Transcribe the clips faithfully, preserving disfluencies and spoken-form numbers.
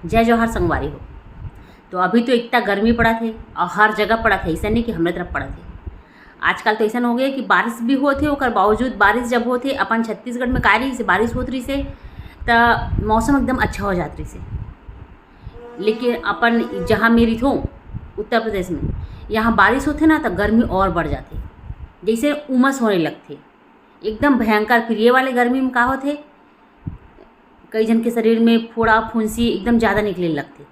जय जोहार संगवारी हो। तो अभी तो इतना गर्मी पड़त हे अउ हर जगह पड़त हे, अइसन नहीं कि हमरे तरफ पड़त हे। आजकल तो अइसन हो गए कि बारिश भी होत हे, ओकर बावजूद बारिश जब होत हे, अपन छत्तीसगढ़ में का रहिस हे, बारिश होत रहिस हे, त मौसम एकदम अच्छा हो जात रहिस हे। लेकिन अपन जहाँ मैं रहिथों, उत्तर प्रदेश में, यहाँ बारिश होथे ना, त गर्मी और बढ़ जाथे, जैसे उमस होने लगथे, एकदम भयंकर। फिर ये वाले गर्मी में का होथे, कई झन के शरीर में फोड़ा फुंसी एकदम ज़्यादा निकले लगथे।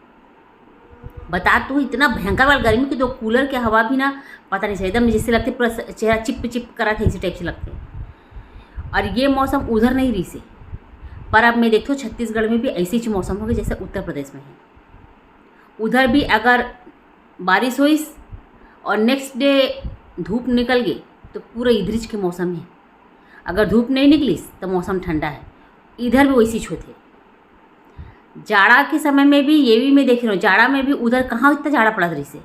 बता तू, इतना भयंकर वाला गर्मी कि तो कूलर के हवा भी ना, पता नहीं चले, एकदम जैसे लगथे पूरा स-, चेहरा चिप चिप करत हे, इसी टाइप से लगथे। और ये मौसम उधर नहीं रहिस हे, पर अब मैं देखथों छत्तीसगढ़ में भी ऐसे ही मौसम होगे जैसे उत्तर प्रदेश में है। उधर भी अगर बारिश होइस और नेक्स्ट डे धूप निकल गई, तो पूरा इधरिच के मौसम है। अगर धूप नहीं निकलिस, तो मौसम ठंडा है। इधर भी वैसी होथे। जाड़ा के समय में भी, ये भी मैं देख रही हूँ, जाड़ा में भी उधर कहाँ इतना जाड़ा पड़त रहिस हे।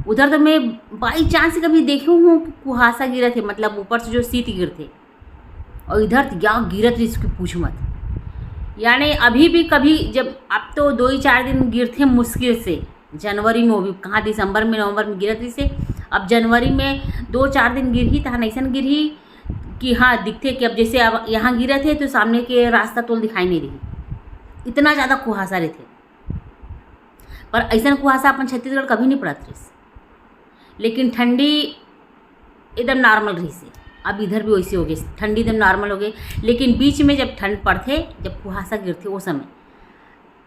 उधर तो मैं बाई चांस कभी देखी हूँ कि कुहासा गिरत हे, मतलब ऊपर से जो शीत गिरथे, और इधर तो क्या गिरत रहिस कि पूछ मत। यानी अभी भी कभी, जब अब तो दो ही चार दिन गिरथे मुश्किल से, जनवरी में, वो भी कहाँ दिसंबर में, नवंबर में गिरत रहिस हे। अब जनवरी में दो चार दिन गिरही, तहन अइसन गिरही कि हाँ, दिखथे कि अब जैसे अब यहाँ गिरत हे तो सामने के रास्ता तोल दिखाई नहीं रही, इतना ज़्यादा कुहासा रहिथे। पर अइसन कुहासा अपन छत्तीसगढ़ कभी नहीं पड़त रहिस, लेकिन ठंडी एकदम नॉर्मल रहिस हे। अब इधर भी वैसे हो गए, ठंडी एकदम नॉर्मल हो गए। लेकिन बीच में जब ठंड पड़थे, जब कुहासा गिरथे, वो समय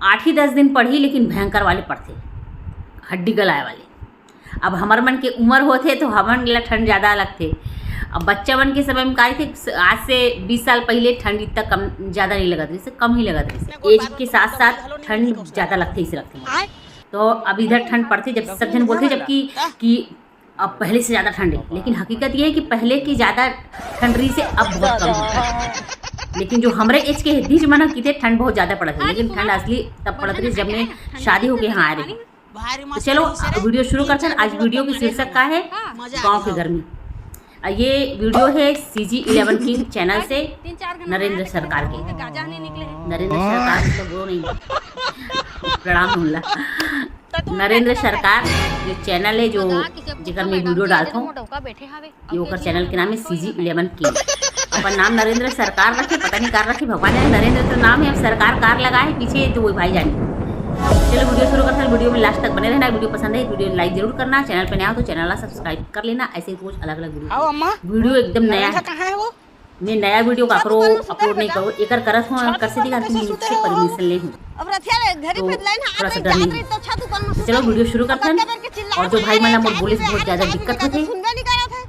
आठ ही दस दिन पड़ही, लेकिन भयंकर वाले पड़थे, हड्डी गलाए वाले। अब हमर मन के उम्र होथे तो हमन ला ठंड ज़्यादा लगथे। अब बच्चा मन के समय में का रहिथे, आज से बीस साल पहले ठंड इतना कम, ज़्यादा नहीं लगत रहिस, कम ही लगत रहिस। एज के साथ साथ ठंड ज़्यादा लगथे, इसे लगथे। तो अब इधर ठंड पड़थे, जब सब झन बोलथे, जबकि कि अब पहले से ज़्यादा ठंड है, लेकिन हकीकत ये है कि पहले की ज़्यादा ठंड रहिस हे, अब बहुत कम हो गया। लेकिन जो हमरे एज के हे, दीज मन किथे ठंड बहुत ज़्यादा पड़त हे, लेकिन ठंड असली तब पड़त रहिस जब मैं शादी होके यहाँ आए रहे। तो चलो, वीडियो शुरू करथन। आज वीडियो के शीर्षक का है, गाँव की गर्मी। और ये वीडियो है CG Eleven King चैनल से, नरेंद्र सरकार के। नरेंद्र सरकार तो बोलो नहीं, प्रणाम उनला। नरेंद्र सरकार जो चैनल है, जो जेकर में वीडियो डालथों, ये ओकर चैनल के नाम है CG Eleven King। अपन नाम नरेंद्र सरकार रखे, पता नहीं कार रखे, भगवान जाने। नरेंद्र तो नाम है, अब सरकार कार लगा है पीछे, तो वही भाई जाने। चलो वीडियो शुरू करते हैं, वीडियो में लास्ट तक बने रहना। वीडियो पसंद है, वीडियो लाइक जरूर करना, चैनल पे नया हो तो चैनल ला सब्सक्राइब कर लेना, ऐसे ही रोज अलग अलग वीडियो। वीडियो एकदम नया है। कहाँ है वो? मैं नया वीडियो काकरो अपलोड नहीं करूँ, एकर करत हूँ, कर से दिखा, तुम मुझसे परमिशन ले हूँ। अब रथिया रे, घरी तो पे लाइन थोड़ा सा डर नहीं। तो छत ऊपर में चलो वीडियो शुरू करथन। और जो भाई मन ला मोर बोले से बहुत ज्यादा दिक्कत होथे, सुनबे नहीं करत है।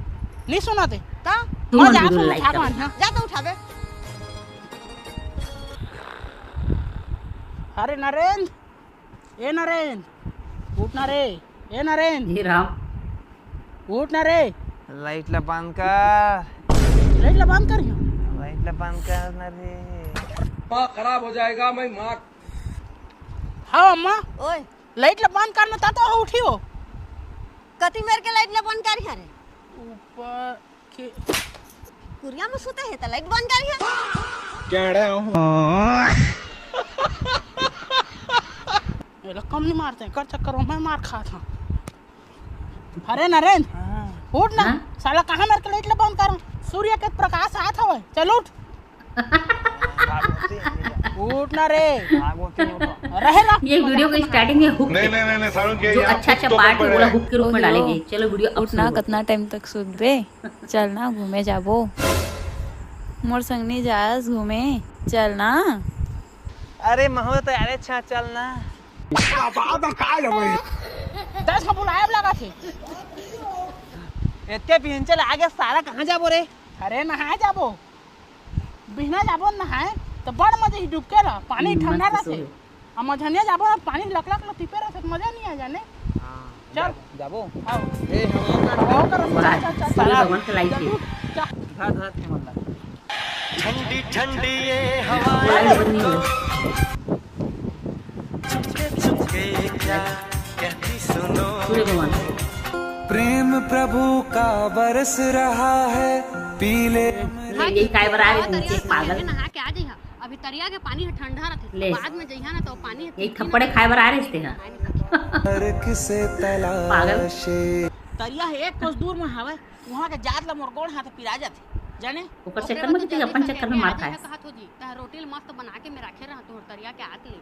नहीं सुनाते। का? तुम मन वीडियो लाइक कर। जा तो उठाबे। अरे नरेंद्र, ए नरेंद्र, उठ ना रे। ए नरेंद्र, हे राम, उठ ना रे। लाइट ला बंद कर। लाइट ला बंद कर। लाइट ला बंद कर ना रे। दिमाग खराब हो जाएगा, मैं माँ। हाँ अम्मा। ओए। लाइट ला बंद कर ना, ता तो उठी हो। कति मेर के लाइट ला बंद कर रे। ऊपर के कुरिया में सुते हे त लाइट बंद कर। एला कम नहीं मारते, कर चक्कर में मैं मार खात हूँ। अरे नरेंद्र, हाँ। उठ ना। हाँ? साला कहाँ मेर के लाइट ला बंद करूँ? सूर्य के प्रकाश आत हवे, चल उठ। उठ ना रे। रहे ला। ये वीडियो के स्टार्टिंग में हुक, नहीं, नहीं, नहीं, नहीं, सारुण के जो यहाँ अच्छा अच्छा पार्ट है, ओला हुक के रूप में डालेंगे। चलो वीडियो अब उठ ना, शुरू होता है। कितना टाइम तक सुतबे? चल ना घूमे जाबो, मोर संग नहीं जास घूमे, चल ना। अरे महूँ तो अरे अच्छा चल ना। दस का बुलायब लगा थे। इतने पिंचल आगे सारा कहाँ जाबो रे? अरे नहाए जाबो, बिहना जाबो नहाए तो बड़ मजा ही डुबके ला, पानी ठंडा रहथे। आ मझनिया जाबो ना, पानी लकलक ल तिपे रथे, मजा नहीं आ जाने। हाँ, चल। जा-, जाबो। आओ। ए, हम आओ कर, चल, चल, चल, चल। भगवान के लाइक है। चल। धर, धर के मन ला। ठंडी ठंडी ये हवा। बोला नहीं, नहीं। चुपके चुपके क्या कहती सुनो। सूर्य भगवान। प्रेम प्रभु का बरस रहा है, पीले। ये काय बर आ रहे तुमसे, पागल। नहा के आ जाइए। अभी तरिया के पानी ह ठंडा रथे, ले। बाद में जइहा ना, तो पानी ह एक थप्पड़े खाए बर आ रहिस तेहा। पानी ह। पागल। तरिया ह एक कोस दूर में हवय, उहाँ के जात ला मोर गोड़ हाथ पिरा जाथे, जाने? ओकर चक्कर में कि अपन चक्कर में मार खाए। कहत हो जी, तह रोटी ल मस्त बना के मैं राखे रहा तोर तरिया के आत ले।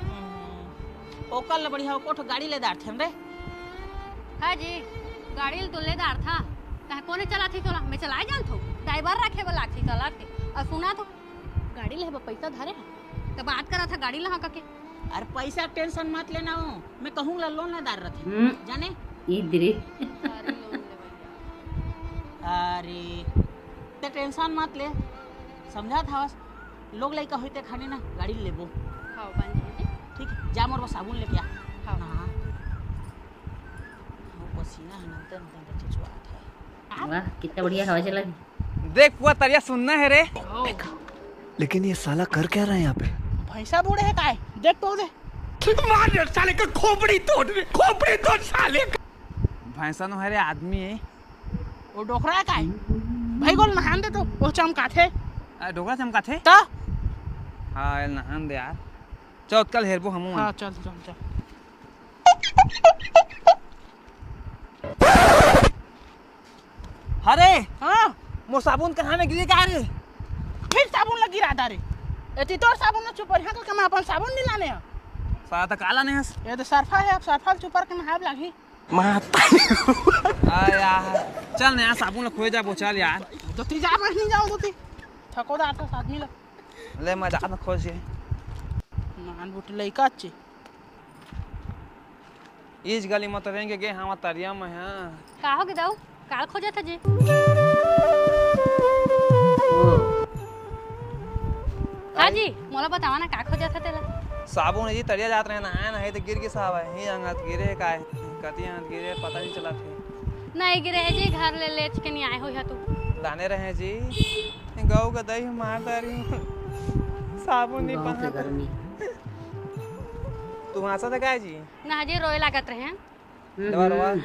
हम्म, ओकर ले बढ़िया एको ठो गाड़ी ले डारथेन रे। हाँ जी, गाड़ी ल तो ले डारथा। तह कोने चलाथी तोला? मैं चलाए जानथो। ड्राइवर रखे बर लागथी तोला के। अउ सुना तो, गाड़ी ले बर पैसा धरे हा? त बात करत हा गाड़ी लहा कके। अरे पैसा के tension मत लेना हो, मैं कहूँ ला लोन ले डार रथे। हम्म। जाने? ई दे रे। अरे लोन ले भैया। अरे, ते tension मत ले, समझात हवस। लोग लइका होइते खाने ना गाड़ी लेबो। हाँ, बन जाए जी। ठीक, जा मोर बर साबुन लेके आ। हाँ। नहा। वो पसीना है ना, तन तन चिचुआत है। वाह, कितना बढ़िया हवा चला। देख, पूरा तरिया सुन्ना है रे। लेकिन ये साला कर क्या रहा है यहाँ पे? भैंसा बूढ़े है काय? देख तो दे। मार दे साले का, खोपड़ी तोड़ दे, खोपड़ी तोड़ साले का। भैंसा नो है रे, आदमी है। वो डोकरा है काय? भाई गोल नहान दे तो, वो चमकाथे। आ, डोकरा चमकाथे? तो? हाँ, ये नहान दे यार। चल, कल हेरबो हमू। हाँ, चल, चल, चल। अरे, हाँ। मोर साबुन कहाँ में गिरे का रे? फिर साबुन लग गिरा डारे। एती तोर साबुन न चुपर, यहाँ का मैं अपन साबुन नहीं लाने हैं। साला त काला नहीं हस। ये तो सरफा है, अब सरफा चुपर के नहाब लागी। माता। आ यार, चल ना यार, साबुन ला खोए जाबो, चल यार। तो ती जा, मैं नहीं जाऊँ तो ती। थको दार था आदमी ला। ले, मैं जात खोज के। नान बुट लइका अच्छे। इस गली में तो रेंगे गे, हम तरिया में हैं। का हो गे दाऊ? काल खोजत हे जी? हाँ जी, मोला बतावा ना, का खोजत हे तेला? साबुन जी, तरिया जात रहे ना, आए ना, हे तो गिर गिस हावय, ही अंगत गिरे हे काय, कति अंगत गिरे, पता नहीं चलत हे। नहीं गिरे हे जी, घर ले लेच के नहीं आए हो या तू। लाने रहे जी, गऊ का दही मार डारी हूँ, साबुन नहीं गऊ के पहनत। गर्मी। तू हाँसत हे काय जी? ना जी, रोए लागत रहे। दवा, दवा। हम्म।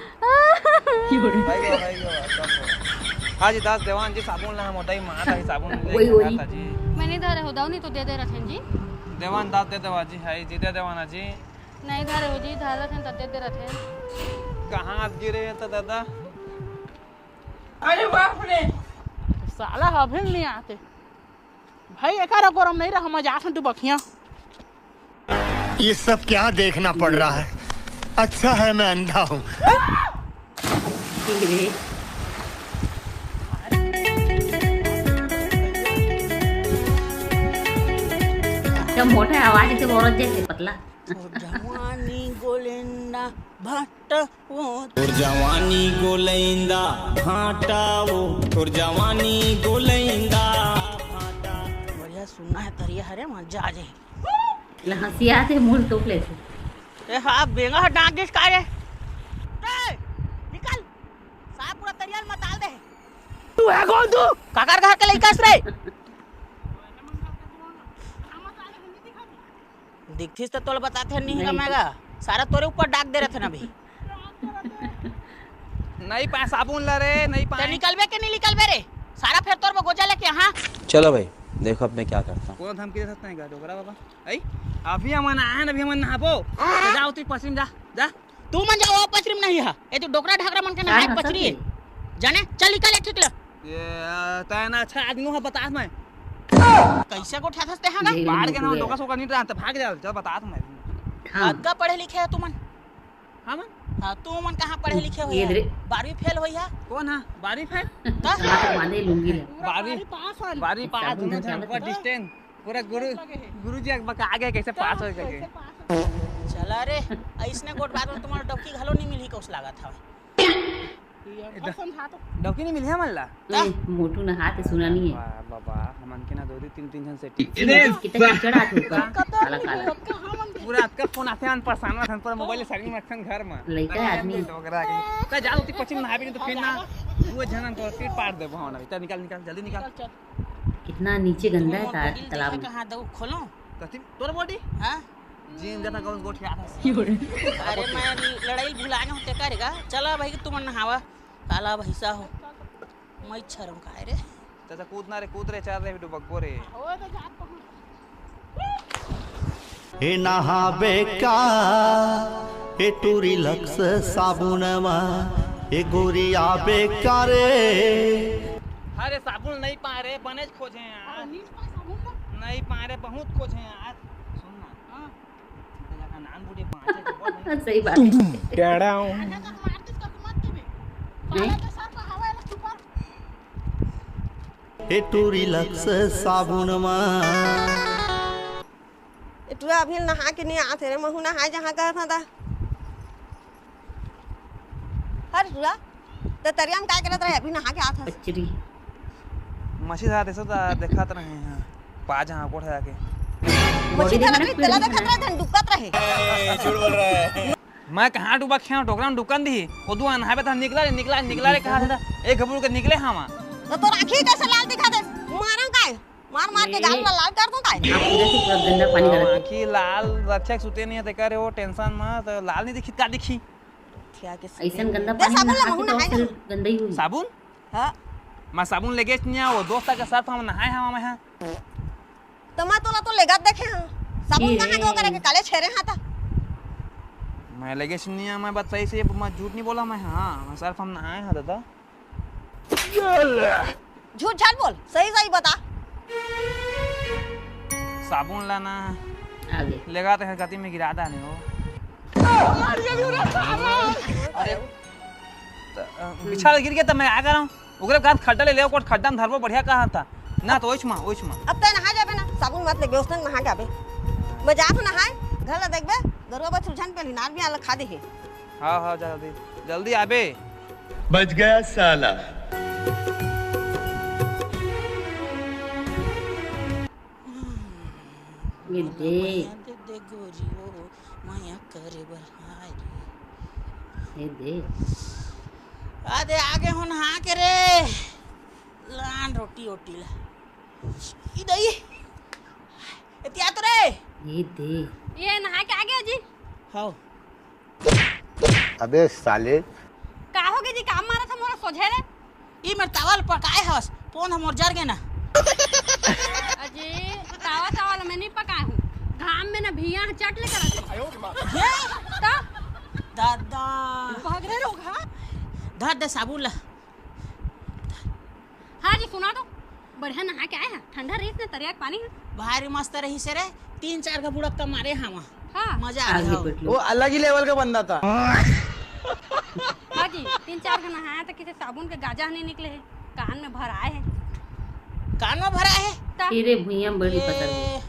भाई गवा, भाई गवा, सब हो। हाँ जी, दास देवान जी, साबुन ला हम ओटाई मार, ताई साबुन ले वही, के वही। आता जी। मैं नहीं धरे हो, दाऊ नहीं तो दे दे रथेन जी। देवान दास दे देवा जी, हाय जी, दे देवाना जी। नहीं धरे हो जी, धरे रथेन तो दे दे रथेन। कहाँ आप गिरे हैं तो दादा? अरे बाप रे। साला अभी नहीं आते। भाई, एकर गोरम नहीं रहा, मैं जात हूँ डुबकिया। ये सब क्या देखना पड़ रहा है? अच्छा है मैं अंधा हूँ। एकदम मोटा आवाज से औरत जैसे पतला। जवानी गोलेंडा भाटा वो। तोर जवानी गोलैंदा भाटा वो, तोर जवानी गोलैंदा भाटा। बढ़िया सुनना है तरिया हरे, मजा आ जाए। ले हंसिया थे, मुंह तोप लेथे। ए हा, बेंगा हा डांक दिस का रे? ए, निकल। साहब पूरा तरिया ल मताल दे। तू है कौन तू? काकर घर के लइका हस रे? दिखथिस त तोला बताथे नहीं नहीं। कमाएगा। सारा तोरे ऊपर डाक दे रहे थे ना अभी। नहीं पाए साबुन ला रे, नहीं ते पाए। निकलबे के नहीं निकलबे रे? सारा फेर तोर बगोजा लेके, हाँ? चलो भाई, देखो अब मैं क्या करता हूँ। कौन धमकी दे सकता है डोकरा बाबा? ऐ, अभी हमन आए हैं, अभी हमन नहाबो। तो जा उतरी पश्चिम जा, जा। तू मन जा, वो पचरी में नहीं है। ये तो डोकरा ढाकरा मन के ना का है हंसत पचरी है। हे? जाने, चल निकल, ये ठीक ले। ये, आ, तै ना अच्छा आदमी हो, बतात मैं। कैसे गोठियाथस ते हा गा? ये बाढ़ के ना मुझे डोका सोका नहीं रहता, भाग जा, चल बतात मैं। हाँ। अतका पढ़े लिखे है तुमन? हाँ मन? हाँ, तुमन कहाँ पढ़े लिखे हो ये यार? दे। बारहवीं फेल हो या? कौन है? बारहवीं फेल? का? हाथ बांधे लुंगी ले। बारहवीं, बारहवीं पास वाली। बारहवीं पास, साबुन दोनों धर जन के। पर distance। पूरा गुरु, गुरु जी बका आगे कैसे पास हो करके। चला रे, ऐसने गोठ बात में तुम्हारा डौकी घलो नहीं मिली, कौस लागत हवे। ये अब समझा तो। डौकी नहीं मिली हमन ला? ए, मोटू नहात सुना नहीं है। वाह, बाबा, हमन के ना दो, दो, तीन, तीन जन से टीम। इतने कितना कीचड़ आत होगा, काला, काला। पूरा अतका फोन आथे, हम परेशान होथन, पूरा मोबाइल साइड में रखथन घर में। लइका आदमी। डोकरा के। त जा, उती पश्चिम नहाबे नहीं तो फिर ना, वो जनन तो फिर पार देबो, हाँ ना। इतना निकाल, निकाल, जल्दी निकाल। चल, चल। कितना नीचे गंदा है ता-, तालाब में। कहाँ दऊ खोलो? कथी? तोर body? हाँ? जिम जाता कौन गोठिया था? अरे मैं लड़ाई भुला गया हूँ, ते करेगा। चला भाई, तुम नहावा। काला भैंसा हो। मैं छरम का रे। चाचा कूद ना रे, कूद रे, चार रे, डुबकबो रे। हो तो जात कहूँ। हे नहाबे का, हे टूरी लक्स साबुन मा, हे गोरियाबे का रे। अरे साबुन नहीं पाए रे, बनेच खोजे हैं यार। नहीं पाए रे, बहुत खोजे हैं यार। सुन ना। हाँ। तेरा का नान बूढ़े पाँच है, तो बहुत नहीं। सही बात है। हे टूरी लक्स साबुन मा। ए टुरा अभी नहा के नहीं आत हे रे, महू नहाए जहाँ कहत हँव ता। हर टुरा, त तरिया में काय करत रहे, अभी नहा के आत हस। कचरी। मछली धरा देसो ता देखत रहे हैं, पा जहाँ कोठा जाके। मछली धरा देखे ना, तेला देखत रहे, धन डुबकत रहे। मैं कहाँ डुबक खेव, डोकरा में डुबकन दी। ओ दुआ नहाबे त निकला रे, निकला, निकला रे, कहा था, एक घबरू के निकले हवा। तो तोर आँखी कैसे लाल दिखा दे, मारम काय? मार मार के गाल ला लाल कर दूं काय? आप पूरा से पूरा गंदा पानी हाँ, गलत है। आँखी लाल रक्षा के सुते नहीं है, तेकर वो टेंशन में तो लाल नहीं दिखी, का दिखी? क्या के ऐसन गंदा दे पानी साबुन नहा ला, के महू तो नहाए फिर जा। गंदा ही हुई। साबुन? हाँ। मैं साबुन लेगेच नहीं आया, वो दोस्त के सर्फ हम नहाए हवा मैं हाँ। तो मैं तोला तो लेगत देखे हाँ। साबुन ये कहाँ के ओकरे के काले छेरे हाँ ता। मैं लेगेच नहीं आया, मैं बात सही से, मैं झूठ नहीं बोला मैं हाँ, मैं सर्फ हम नहाए हाँ दादा। झूठ झट बोल, सही सही बता। साबुन लाना। आगे। लेगा तो गति में गिरा दा नहीं हो। अरे, त, अ, बिछाल गिर गया त मैं आ कर रहा हूँ। ओकरे बाद खड्डा ले ले, ओकर खड्डा में धरबो बढ़िया कहा था। ना तो ओइछ मा, ओइछ मा। अब तै नहा जाबे ना, साबुन मत लेबे, ओसने नहा जाबे। मैं जात हूँ नहाए, घर ला देखबे, गरुआ बछरू झन पेली, नार भी आला खा दे हे। हाँ, हाँ, जल्दी, जल्दी आबे। बच गया साला। ये दे। मया दे दे गोरी ओ, मया करे बर हाय रे। ये दे। आ दे आगे होन हाँ के रे। लान रोटी ओटी ला। ई दई। एतिया तो रे। ये दे। ये नहा के आ गया जी। हाओ। अबे साले। का हो गया जी, काम मारा था मोरा सोझे रे। ई मेर तावा ल पकाए हस, पोंद ह मोर जर गे ना। अजी, तावा तावा ल मैं नहीं पकाए हूँ। घाम में ना भैया चट ले करत हे। ये? तो? दादा। भाग रे रोग, हाँ? धर दे साबुन ला। हाँ जी, सुना तो। बढ़िया नहा के आए हैं, ठंडा रहिस ना तरिया के पानी है। भारी मस्त रहिस रे, तीन चार का बुड़क का मारे हवा। हाँ। मजा आ आगे गया। पटलू। वो अलग ही लेवल का बंदा था। हाँ जी, तीन चार का नहाया तो किसी साबुन के गाजा नहीं निकले है, कान में भराए है। कान में भराए है? ता- तेरे भुइयां में बड़ी ये पसंद है।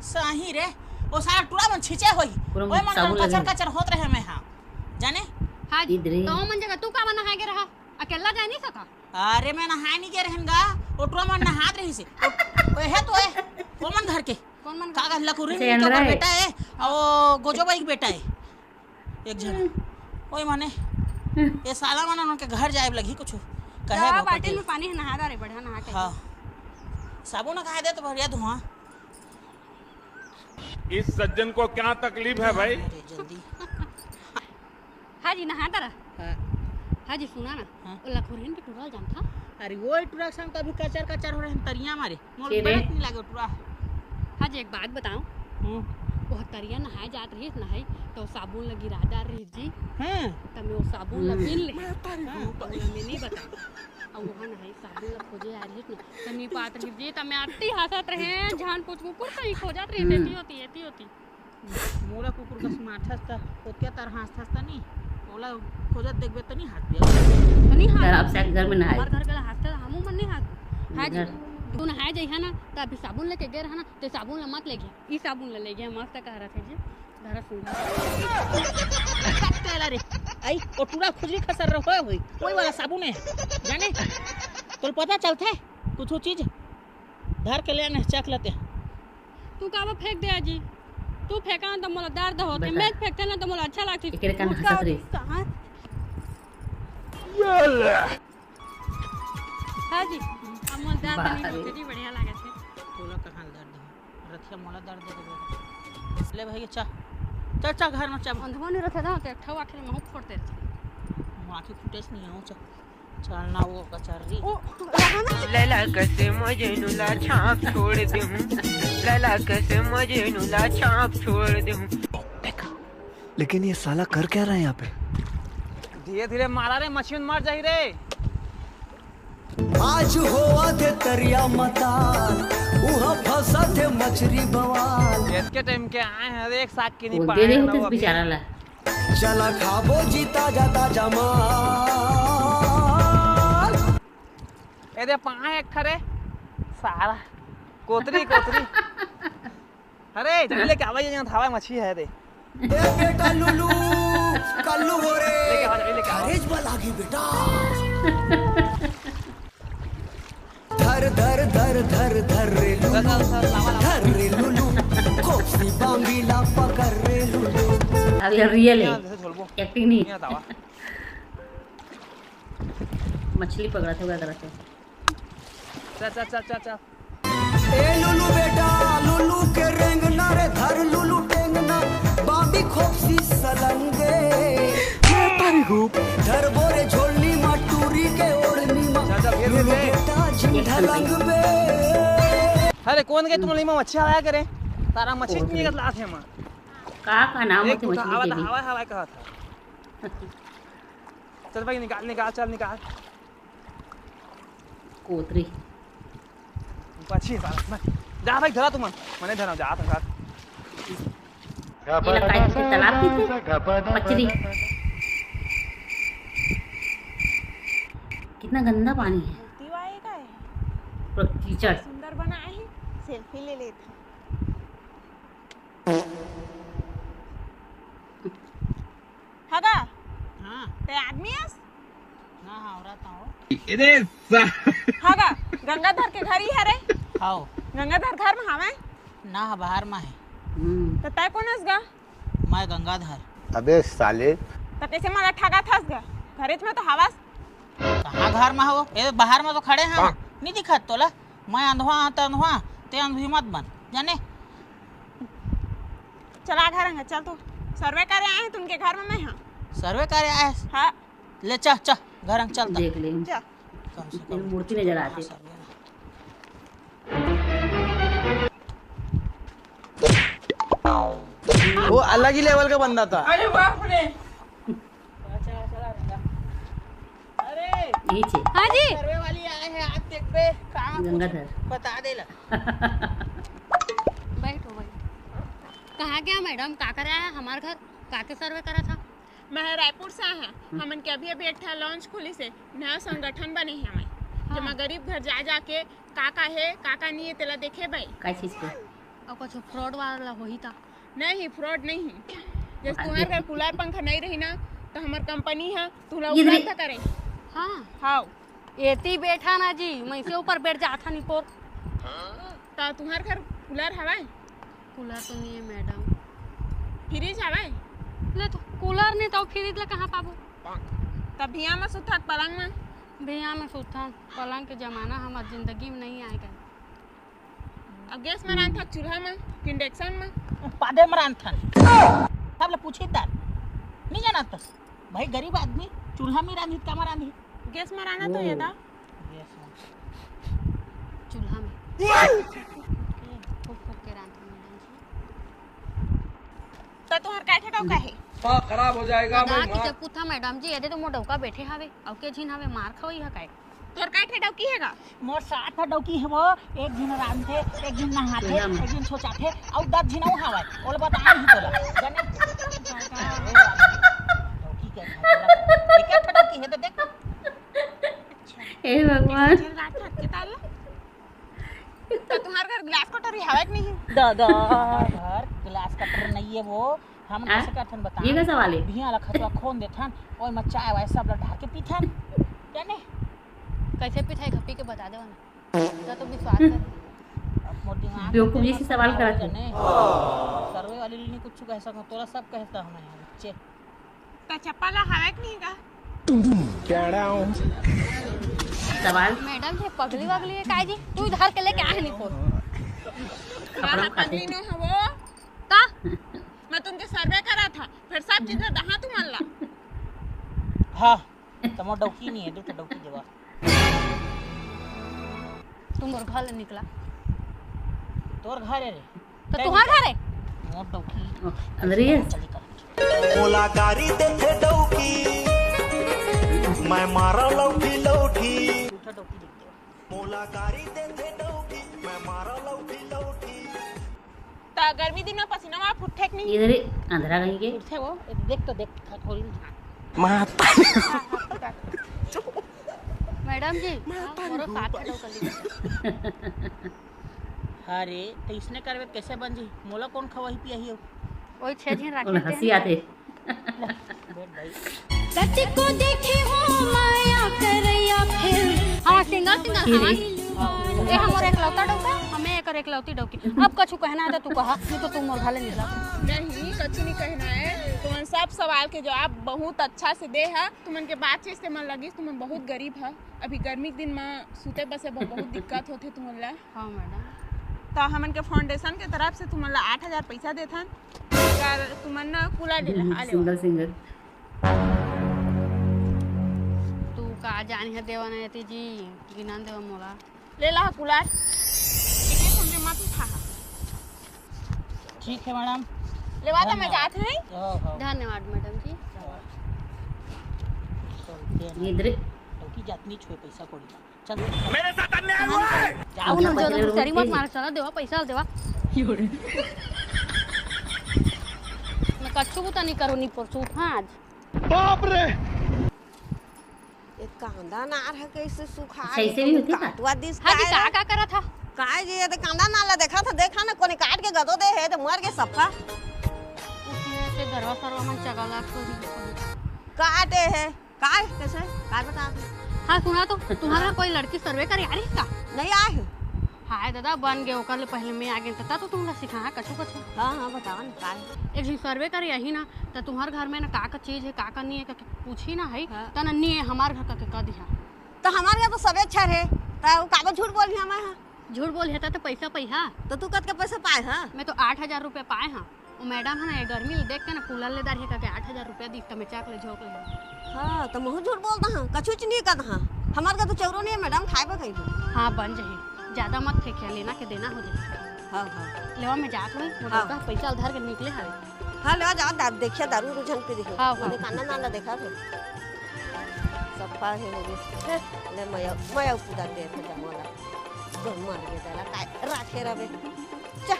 सही रे, वो सारा टूरा मन छींचे होई। पूरा ओए मन साबुन कचर लगे। कचर होत रहे मैं हाँ, जाने? हाँ जी, इधरे। तो मन जगह तू का नहा के रहा, अकेला जा नहीं सका? अरे, मैं नहाए नहीं गे रहेन गा, ओटरा मन नहात रहिस हे। ओ, ओहे तो हे, कोन मन घर के? कोन मन का घर? लकुरिन के ओकर बेटा हे, अउ गोजो बाई के बेटा हे। एक झन। ओए माने, ये साला मन उनके घर जाए लगही कुछ। कहे जा, बाल्टी में पानी हे, नहा दा रे, बढ़िया नहा के। हाँ। साबुन नहा दे तो बढ़िया धुआं। इस सज्जन को क्या तकलीफ है भाई? अरे, जल्दी। हाँ जी, नहा तारा। हाँ। हाँ जी, सुना ना, हाँ। वो लखोरियन के टुरा ल जानथा? अरे, वो टुरा के संग तो अभी कचर कचर हो रहे हैं, तरिया मारे। मोर के रे? बरत नहीं लागे टुरा। हाँ जी, एक बात बताओ। हम्म। वो तरिया नहाए जात रहिस, नहाई, तो साबुन लगी राजा रहिस जी। हाँ। तो मैं वो साबुन लगी ले। हाँ। वो मैं नहीं बता। अब वहाँ नहाई, साबुन ला खोजे आ रहिस ना, तो नहीं पात रहिस जी, तो मैं अत्ती हंसत रहे, झान पूछ कुकुर कहीं खोजत रहिस, हम्म। एती होती, एती होती। मोला कुकुर कस माठस त, ओतके तर हाँसथस त नी? ओला खोजत देखबे त नी हाँसबे? त नी हाँस। डराब से घर में नहाए। हमार घर के ला हाँसथे त हमू मन नी हाँस। हाँ जी, घर। तू नहाए जइहा ना, त अभी साबुन लेके गे रहा ना, ते साबुन ला मत ले गया। ई साबुन ला ले गया, मस्त कह रहा था जी। धरा सुन। तेला रे, आई, ओ टूरा खुजली खसर रहो होई, कोई वाला साबुन है, जाने? तोल पता चलथे कुछ चीज? धर के ले आने, चख लेते। तू काबर फेंक दे आजी? तू फेंका न त मोला दर्द होथे, बता। मैं फेंकते ना त मोला अच्छा लागथे। एकरे कान मुझका हंसत रही। कहाँ? हाँ जी, अब मोला दर्द नहीं बाप रे। होथे जी, बढ़िया लागथे। तोला कहाँ दर्द हो? रथिया मोला दर्द दे देबे। ले भाई, चा। चा, चा, घर में चा। अंधवा नहीं रथे ना, तो एक ठो आखिर में फोड़ते रथे। माँ की फुटेज नहीं है, चा। चलना वो कचर्री। लैला कसे मजनू ला छाप छोड़ देहूं, लैला कसे मजनू ला छाप छोड़ देहूं। लेकिन ये साला कर क्या रहा है यहाँ पे? धीरे धीरे मारा रे, मछली मर जाही रे। आज होवत हे तरिया मताल, उहा फंसत हे मछरी बवाल। एतके टाइम के आए हैं, एक साग के नहीं वो पाए दे दे हैं ना होते वो अभी। बेचारा ला। चला खाबो जी ताजा ताजा माल। ए दे पाए एक ठरे सारा कोतरी कोतरी। अरे जल्दी लेके आवा, ये यहाँ धावा मछली है रे। ए बेटा लुलू, कल्लू हो रे। लेके आवा, जल्दी लेके आवा। घरेज बा लागी बेटा। धर धर धर धर धर रे लुलू, धर रे लुलू, खोपसी बांबीला पकड़ रे लुलू। अब ये रियल है, यहाँ से झोलबो। एक्टिंग नहीं। यहाँ धावा। मछली पकड़ा था, क्या करा था? चल चल चल चल चल। ए लुलू बेटा, लुलू के रेंगना रे, धर लुलू टेंगना, बांबी खोपसी सलंगे। धर बोरे झोलनी मा, टूरी के ओढ़नी मा, जा, जा, घेर लुलू दे। बेटा जिम ढलंग बे। अरे कौन के तुम लीमा मच्छी हवा करे? तारा मछली ओहो। नहीं लात है मां। का का नाम एक होते कुछ मछली हवा के भी? हवा हवा कहा था। चल भाई निकाल निकाल चल निकाल। कोतरी। अच्छी बात मैं जा भाई धरा तुम मने धरा जा था साथ। ये ला काय से तालाब की थी? पचरी। कितना गंदा पानी है। मूर्ति वाए का है। पूरा कीचड़। सुंदर बनाए है, सेल्फी ले लेते हैं। हगा। हाँ। ते आदमी हस? ना हाँ, औरत हूँ। हगा, गंगाधर के घर ही हरे? हाओ। गंगाधर घर में हवे? ना, बाहर में है। हम्म। तो तय कौन हस गा? मैं गंगाधर। अबे साले। तो कैसे मला ठगा थस गा? घरेच में तो हवस। कहाँ घर में हो? ए, बाहर में तो खड़े हैं। नहीं दिखत तोला? मैं अंधवा हाँ, ते अंधवा, ते अंधवी मत बन, जाने? चला घर अंग, चल तू। सर्वे करे आए हैं तुमके घर में मैं हाँ। सर्वे करे आए हैं? हाँ। ले चल, चल, घर अंग चल ता। देख ले। चल। कम से कम मूर्ति नजर आती। सर्वे। वो अलग ही लेवल का बंदा था। अरे बाप रे। अरे, यही छे। हाँ जी। सर्वे वाली आए हैं, आज देखबे, कहाँ कुछ गंगाधर। बता देला। बैठो, बैठो। कहाँ गया मैडम? का करे आया हमार घर? का के सर्वे करा था? मैं रायपुर से आया है। हम्म। हमन के अभी अभी एक ठा लॉन्च खुली से, नया संगठन बने है हमें। हाँ। जेमा गरीब घर जा जाके का का है, का का नहीं है, तेला देखे भाई। का चीज के? और कुछ फ्रॉड वाला होही ता? नहीं, फ्रॉड नहीं। जैसे तुम्हारे घर कूलर पंखा नहीं रही ना, तो हमार कंपनी है, तुला ये उपलब्ध करे। हाँ। हाँ। एती बैठा ना जी, मैं से ऊपर बैठ जाता नहीं पोर। तो तुम्हारे घर कूलर हवाए? कूलर तो नहीं है मैडम। फ्रिज हवाए? ले तो कूलर नहीं तो फ्रिज ला कहाँ पाबो? तब भिया में सुथत पलंग में। भिया में सुथन, पलंग के जमाना हमार जिंदगी में नहीं आएगा। अब गैस में रांधथस, चूल्हा में कि इंडक्शन में? पादे में रांधथन। सब ले पूछी तार। नहीं जाना तो। भाई गरीब आदमी चूल्हा में रांधी, का में रांधी? गैस में रांधा तो ये था। गैस में। चूल्हा में। फूक फूक के रांधथन मैडम जी। तो तुम्हार काय ठे डौका है? दिमाग खराब हो जाएगा भाई, मार। पूछा मैडम जी, एदे तो मोर डौका बैठे हवे, अउ के झिन हवे मार खवई ह काय? तोर काय ठे डौकी हे गा? मोर सात ठे डौकी हे वो, एक झिन रांधथे, एक झिन नहाथे, एक झिन सोचाथे, अउ दस झिन अउ हवय। ओला बताए ही तोला। जाने? डौकी के एक ठे डौकी हे तो देख। हे भगवान। झिन रात के ताल। तो तुम्हार घर गिलास कटोरी हवय कि नहीं? दादा, घर गिलास कटोरी नहीं है वो। हम आ? कैसे करथन बता? ये का सवाल है? भिया ला खतवा खोन देथन, ओय म चाय वाय सब ला ढार के पीथन। जाने? कैसे पीथे, पी के बता देवा ना। का तो विश्वास कर। अब मोर दिमाग बेवकूफ जैसे सवाल करत है। जाने? सर्वे वाली ली कुछ कह सकूं, तोला सब कहता हूं मैं, बच्चे। त चप्पल हवे कि नहीं का? सवाल। मैडम जी, पगली वगली है काय जी? तू इधर के लेके आए नहीं फोन। कपड़ा ना, खाते। पगली नो हवो। का? मैं तुमके सर्वे करा था, फिर सब चीज दहा तुमन ला। हाँ। त मोर डौकी नहीं है, दू ठो डौकी देवा। तू मोर घर ले निकला। तोर घर है रे। तो तैं तुहार निकल। घर है? मोर डौकी। अंदर ही है। चल निकल। मोला गारी देथे डौकी, मैं मारा लौठी लौठी। दू ठो डौकी देख दे। मोला गारी देथे डौकी, मैं मारा लौठी लौठी। त गर्मी दिन में पसीना मा फुटथे कि नहीं? इधर ही अंधरा कहीं के। फुटथे वो, देख तो देख, थोड़ी। माता। मैडम जी, माता मोरो रे साथ बाबा। है डौकी। अरे, त इसने करबे कैसे बन जी? मोला कौन खवाही पियाही हो? ओही छह झिन राखे ओला हंसी आते। बैठ भाई। कतिको देखे हो माया करैया फिर। हाँ, सिंगल, सिंगल, हाँ। ए, हमर एकलौता डौका, हमें एकर एकलौती डौकी। अब कछु कहना है त तू कहा, नहीं तो तू मोर घर ले निकला। नहीं, कछु नहीं कहना है। तुमन सब सवाल के जवाब बहुत अच्छा से दे हा। तुमन के बातचीत से मन लगिस, तुमन बहुत गरीब हा। अभी गर्मी के दिन में सूते बसे बर बहुत दिक्कत होथे तुमन ला। हाँ मैडम। त हमन के फाउंडेशन के तरफ से तुमन ला आठ हजार पैसा देथन। अगर तुमन ना कूलर ले ला, आ ले। Single, single. तू का जानी है देवा नहीं आती जी, गिनन देवा मोला। ले ला कूलर। इतने सुन के मत उठा। ठीक है मैडम। लेवा त मैं धन्यवाद। जात हूँ। हाँ, हाँ। धन्यवाद मैडम जी। चल, दे ना। इधर। डौकी जात नहीं छुए पैसा कौड़ी। चल। मेरे साथ अन्याय हुआ है। जाओ, अब ना जाओ, जाओ, जाओ, चरी मत मार, चला देवा, पैसा देवा। मैं कच्चू बुता नहीं करो, नहीं परसू, हाँ, आज। बाप रे। एक कांदा नार है, कैसे सुखा अच्छा, गया, ऐसे भी होती है? काटवा दिस हाँ जी, काय का, रे? का करत हा? काय जी, ये तो कांदा नार ला देखा था, देखा ना, कोने काट के गदो दे है, तो मर के सफा। उसमें से घरवा सरवा मन चगला थोड़ी। काटे है। काय? कैसे? काय बता दे। हाँ, सुना तो, तुम्हारा कोई लड़की सर्वे करे आ रही का? नहीं आए है। हाय दादा, बन गए, ओकर ले पहले मैं आ गए, तब तो तुमला सिखाहा कछु कछु। हाँ, हाँ, बताओ ना, काय? एक झिन सर्वे करे आही ना, त तुम्हार घर में ना का का चीज है, का का नहीं है, का पूछी ना है, हाँ। त ना नहीं है, हमार घर का के कह दिहा। त हमार घर तो सबे अच्छा है, त वो काबर झूठ बोल दिया मैं, हाँ? झूठ बोल है, त तो पैसा पाई हा। तो तू कतका पैसा पाए हा? मैं तो आठ हजार रुपया पाए हा। वो मैडम है ना, ये गर्मी ले देख के ना कूलर ले दार है, का के आठ हजार रुपया दी, त मैं चाक ले झोंक ले। हाँ, त महू झूठ बोलता हाँ, कछु च नहीं कहता हाँ। हमार का तो चौरो नहीं है मैडम, खाए बर कहीं। हाँ, बन जाही, ज्यादा मत फेंकिया, लेना के देना हो जाए। हाँ, हाँ। लेवा मैं जात हूँ, वो हाँ। लड़का पैसा उधार के निकले हवे। हाँ, लेवा जाओ, दा-, देखिया दारू उरू झन पी रही। हाँ, हाँ। मैंने काना नाला देखा थे। सफा है हो गई। ले, मैं, मैं उधर दे थे जमोला। जो मर गए दादा, काय राखे रवे। चल।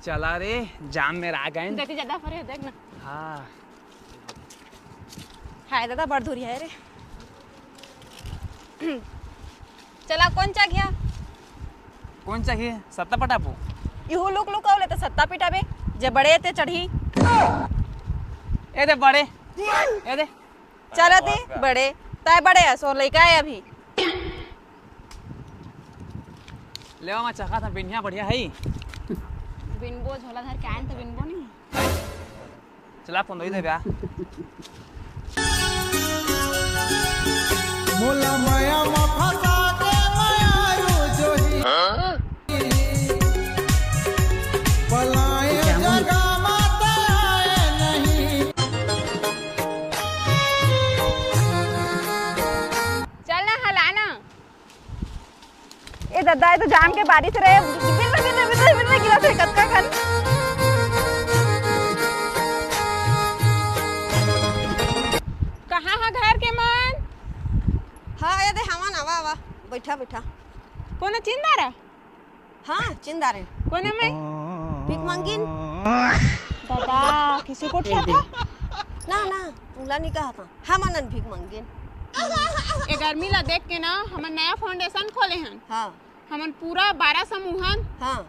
चला रे, जाम में आ गए। गति ज्यादा फरे, देख ना। हाँ। हाय दादा, बड़ धुरिया है रे। चला, कौन चा गया? कौन चा गया? सत्ता पटाबो। इहू लुक लुक ले तो सत्ता पिटाबे, जे बड़े ते चढ़ी। ए दे बड़े, ए दे। चला दी बड़े, तय बड़े है, सो लइका है अभी। लेवा मैं चखा था, बिनिया बढ़िया है। बिनबो झोला धर के आयन तो बिनबो नहीं। चला, फोन दे दे ब्या। मोला माया मा फंसा के माया रो जोही। पलाए जगह मा ते आए नहीं। चल ना, हला ना। ए ददा, ए तो जाम के बारिश रे, बिन में, बिन में, बिन में, बिन में गिरत हे, कतका कन। कहाँ हा घर के मन? हाँ, ए दे, हवन, आवा, आवा, बैठा, बैठा। कोनो चिंदा रा? हाँ, चिंदा रे। कोने में? भीख मांगिन। दादा, किसी को ए दे। ठेका? ना, ना, तुला नहीं कहा था। हम अनन भीख मांगिन। ए गर्मी ला देख के ना, हमन नया फाउंडेशन खोले हन। हाँ। हमन पूरा बारह समूहन हाँ।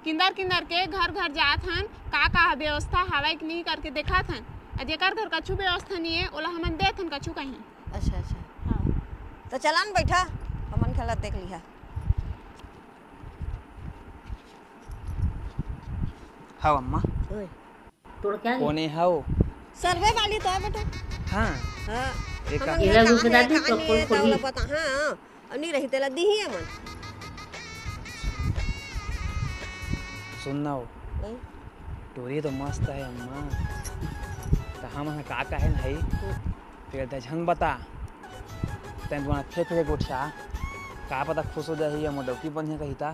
किंदर किंदर के घर घर जात हन, का का व्यवस्था हवय कि नहीं करके देखत हन। आ जेकर घर कछु व्यवस्था नहीं है, ओला हमन देत हन कछु कहीं। अच्छा, अच्छा। हाँ। तो चला न बैठा, हमन खेला देख लिहा। हव अम्मा। ओए। तोड़ क्या है? कोने हव? सर्वे वाली तो है बेटा। हाँ। हाँ। एक हमन इला घर रूप कहाँ बता है, दी, कहाँ तो नहीं खोल है, खोल तावला दी। पता, हाँ, हाँ। अब नहीं रही तेला दी ही हमन। सुन ना हो। हैं? टोरी तो मस्त है अम्मा। हमन ह का कहे नहीं, तेला ते झन बता। तैं दुआर फेंक फेंक के गोठिया, का पता खुश हो जाही या मोर डौकी बनिया कही ता।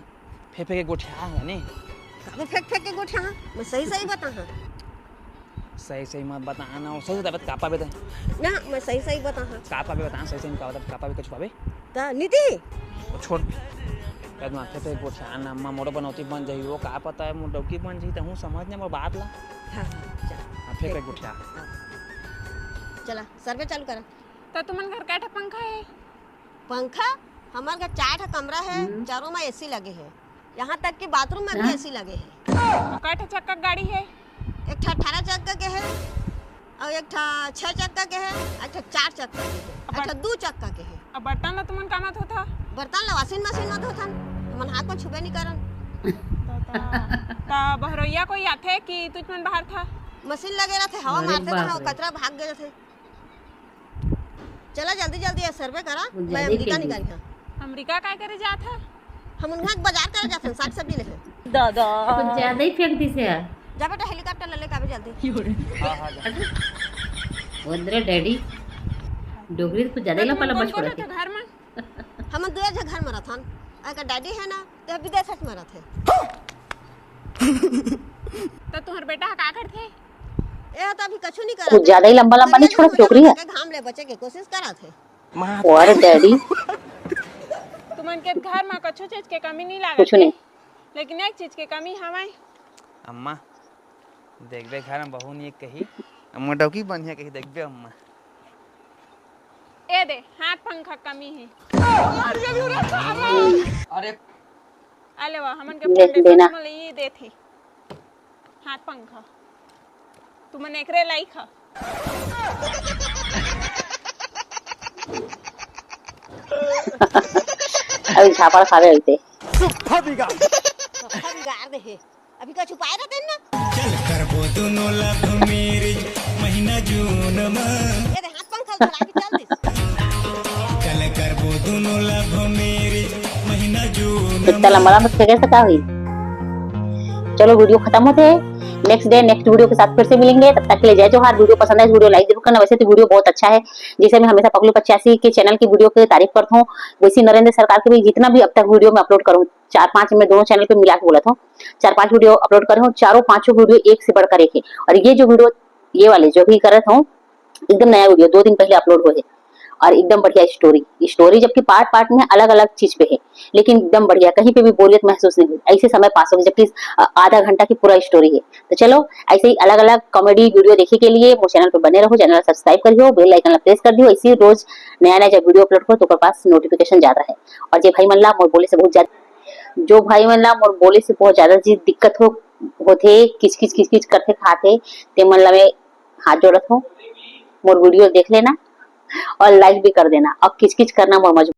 फेंक फेंक के गोठिया है नहीं। काबर फेंक फेंक के गोठिया? मैं सही सही बताहा। सही सही मत बताहा ना, सही सही बता, का पाबे तैं? ना, मैं सही सही बताहा। का पाबे बता, सही सही में का बता, का पाबे, कुछ पाबे? त निधि। वो छोड़। यार, माथे पे गोठिया ना, अम्मा मोरो बनौती बन जाही, वो का पता है, मोर डौकी बन जाही, तहूँ समझ ने मोर बात ला। हाँ, हाँ, चल। हाँ, फेंक फेंक गोठिया। हाँ। चला, सर्वे चालू करा। त तुमन घर कै ठा पंखा है? पंखा? हमार घर चार ठा कमरा है, हम्म। चारों में एसी लगे है, यहाँ तक कि बाथरूम में भी हाँ। एसी लगे है। अउ कै ठा चक्का गाड़ी है? एक ठा अठारह चक्का के है, अउ एक ठा छह चक्का के है, एक ठा चार चक्का के है, अब एक ठा बर्त- दू चक्का के है। अब बर्तन ला तुमन का मा धोथा? बर्तन ला washing machine में धोथन, हमन हाथ में छुबे नहीं करन। त, त, त बहरइया कोई आथे कि तुझ मन बाहर था? मशीन लगे रहथे, हवा अरे मारथे त बाप हवा रे। कचरा भाग गए थे। चला जल्दी जल्दी ये सर्वे करा, कुछ मैं ज्यादा ही अमेरिका खेल निकल गया। अमेरिका काय करे जात है? हम उन्हें बाजार करे जाते हैं, साग सब्जी लेके। दादा। कुछ ज्यादा ही फेंक दिस है। जा बेटा, हेलीकॉप्टर ले लेके आवे जल्दी। हाँ, हाँ, जा। अरे, वो अंदर डैडी, डोगरी तो कुछ ज्यादा ही लंबा लंबा छोड़ा थे। घर में। हम दो झन घर में रहथन। अगर डैडी है ना, तो विदेश में रहथे। तो तुम्हार बेटा का करथे? ए तो अभी कछु नहीं कुछ करत ज्यादा ही है। लंबा लंबा नहीं छोड़ा, डोकरी है। घाम ले बचे के कोशिश करत है। अरे डैडी। तुमन के घर में कछु चीज के कमी नहीं लागत कुछ नहीं। लेकिन एक चीज के कमी हवय। अम्मा, देखबे घर में बहू नहीं कही, अम्मा डौकी बनिया कही, देखबे अम्मा। ए दे, हाथ पंखा कमी है। अरे, अले वाह, हमन के दे, foundation देना। तुमन ले ये देथे। हाथ पंखा। तुमन एकरे लाइक ह। अभी झापड़ खावे होते। सफा बिगाड़ दे हे। अभी का छुपाए रहते हैं ना? चल करबो दोनों love marriage महीना जून में। ये दे हाथ पंखा उठा के चल दिस। चल करबो दोनों love marriage महीना जून में। इतना लंबा लंबा फेंके से का हुई? चलो, वीडियो खत्म होते हैं। Next day next video के साथ फिर से मिलेंगे। तब तक के लिए जय जोहार। वीडियो पसंद आए, वीडियो लाइक जरूर करना। वैसे तो वीडियो बहुत अच्छा है, जैसे मैं हमेशा पगलू पचासी के चैनल की वीडियो की तारीफ करता हूँ, वैसे ही नरेंद्र सरकार की भी जितना भी अब तक वीडियो मैं अपलोड करूँ, चार पाँच, मैं दोनों चैनल पे मिला के बोला था, चार पाँच वीडियो अपलोड करे हूँ, चारों पांचों वीडियो एक से बढ़कर एक है। और ये जो वीडियो, ये वाले जो भी कर रहे थे, एकदम नया वीडियो दो दिन पहले अपलोड हुए है और एकदम बढ़िया स्टोरी। स्टोरी जबकि पार्ट पार्ट में अलग अलग चीज पे है, लेकिन एकदम बढ़िया, कहीं पे भी बोरियत महसूस नहीं हुई, ऐसे समय पास हो गया, जबकि आधा घंटा की पूरा स्टोरी है। तो चलो, ऐसे ही अलग अलग कॉमेडी वीडियो देखने के लिए मोर चैनल पर बने रहो, चैनल सब्सक्राइब कर दियो, बेल आइकन प्रेस कर दियो, इसी रोज नया नया जब वीडियो अपलोड हो तो ओकर पास नोटिफिकेशन ज्यादा है। और जे भाई मन ला मोर बोले से बहुत ज्यादा, जो भाई मन ला मोर बोले से बहुत ज्यादा चीज दिक्कत हो, होथे, किचकिच किचकिच करथे खाथे, ते मन ला मैं हाथ जोड़त हूँ, मोर वीडियो देख लेना और लाइक भी कर देना और किचकिच करना मोर मजबूरी।